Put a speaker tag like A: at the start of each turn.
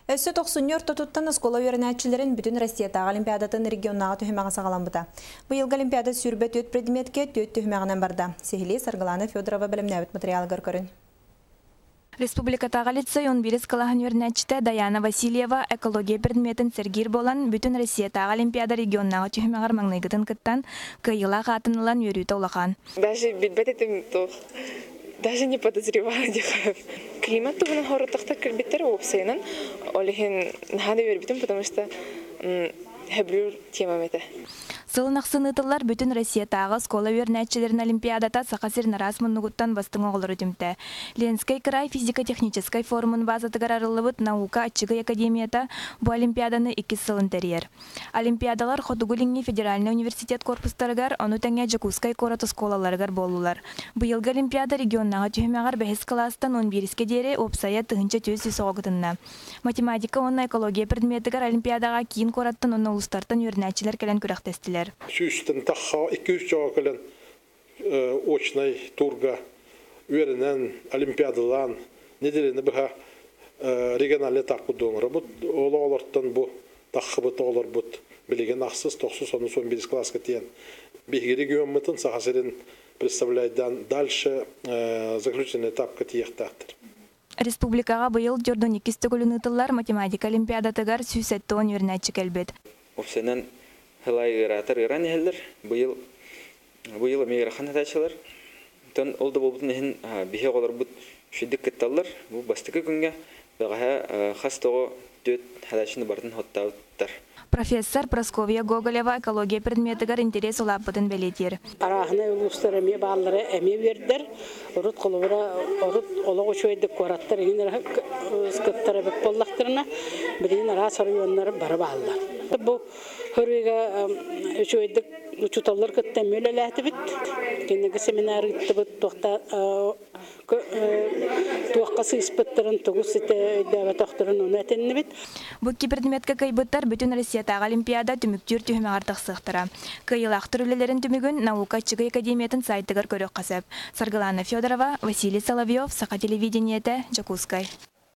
A: Өссө тохсунньу ортотуттан оскуола үөрэнээччилэрин бүтүн Россиятааҕы олимпиадатын регионнааҕы түһүмэҕэ саҕаламмыта. Быйылгы олимпиада 24 предметкэ 4 түһүмэҕинэн барда. Сиһилии Саргылана Федорова бэлэмнээбит материалыгар көрүн.
B: Республикатааҕы лицей 11 кылааһын үөрэнээччитэ Даяна Васильева экология предметин сэргиир буолан, бүтүн Россиятааҕы олимпиада регионнааҕы түһүмэҕэр маҥнайгытын кыттан, кыайыылаах аатын ылан үөрүүтэ улахан.
C: Даже билбэт этим туох, даже не подозревала диэхэ. Климат туһунан хорутахтар кэлбиттэр уопсайынан, ол иһин наһаа да үөрбүтүм, потому что сөбүлүүр темам этэ.
B: Сылын ахсын ыытыллар бүтүн Россиятааҕы оскуола үөрэнээччилэрин олимпиадата Саха сирин араас муннугуттан бастыҥ оҕолору түмтэ. Ленскэй кыраай физико-техническэй форумун базатыгар арыллыбыт Наука аччыгый академията бу олимпиаданы иккис сылын тэрийэр. Олимпиадалар Хотугу-Илиҥҥи федеральнай университет корпустарыгар, ону тэҥэ Дьокуускай куорат оскуолаларыгар буоллулар. Быйылгы олимпиада регионнааҕы түһүмэҕэр бэһис кылаастан 11-скэ диэри уопсайа 1400 оҕо кытынна. Математика уонна экология предметигэр олимпиадаҕа киин куораттан уонна улуустартан үөрэнээччилэр кэлэн күрэхтэстилэр.
D: Сүүстэн тахха 200 чоҕо кэлэн очнай турга үөрэнэн, олимпиадалаан, нэдиэлэни быһа региональный этаппыт оҥоробут. Ол оҕолортон бу таххыбыт оҕолорбут билигин ахсыс, тохсус, онус, 11 класска тиийэн биһиги региоммутун Саха сирин представляйдан дальше заключительный этапка тиийиэхтээхтэр.
B: Республикаҕа быйыл 42 төгүлүн ыытыллар математика олимпиадатыгар 170 үөрэнээччи кэлбит.
E: Уопсайынан хылай ыараатар ыараан иһэллэр. Быйыл быйыл эмиэ ыарахан хатааччылар. Оттон ол да буолбутун иһин биһи оҕолорбут үчүгэйдик кытталлар. Бу бастакы күҥҥэ бэҕэһээ хас тоҕо түөрт хатааччыны барытын хоттообуттар.
B: Профессор Прасковья Гоголева экология предметигэр интэриэс улааппытын бэлиэтиир.
F: Арааһынай улуустар эмиэ бааллара эмиэ үөрдэр. Урут холобура урут олох үчүгэйдик куораттар иҥин кыттар эбит буоллахтарына, билигин араас оройуоннар бары бааллар. Бу хырыыга үчүгэйдик учууталлар кытта эмиэ үлэлээтибит. Кинигэ семинар ыыттыбыт, туохта туохха сыыспыттарын, тугу ситэ өйдөөбөтөхтөрүн ону этиннибит.
B: Бу икки предметкэ кыайбыттар бүтүн Россиятааҕы олимпиада түмүктүүр түһүмэҕэр тахсыахтара. Кыайыылаахтар үлэлэрин түмүгүн Наука аччыгый академиятын сайтыгар көрүөххэ сөп. Саргылана Федорова, Василий Соловьев, Саха телевидениетэ, Дьокуускай.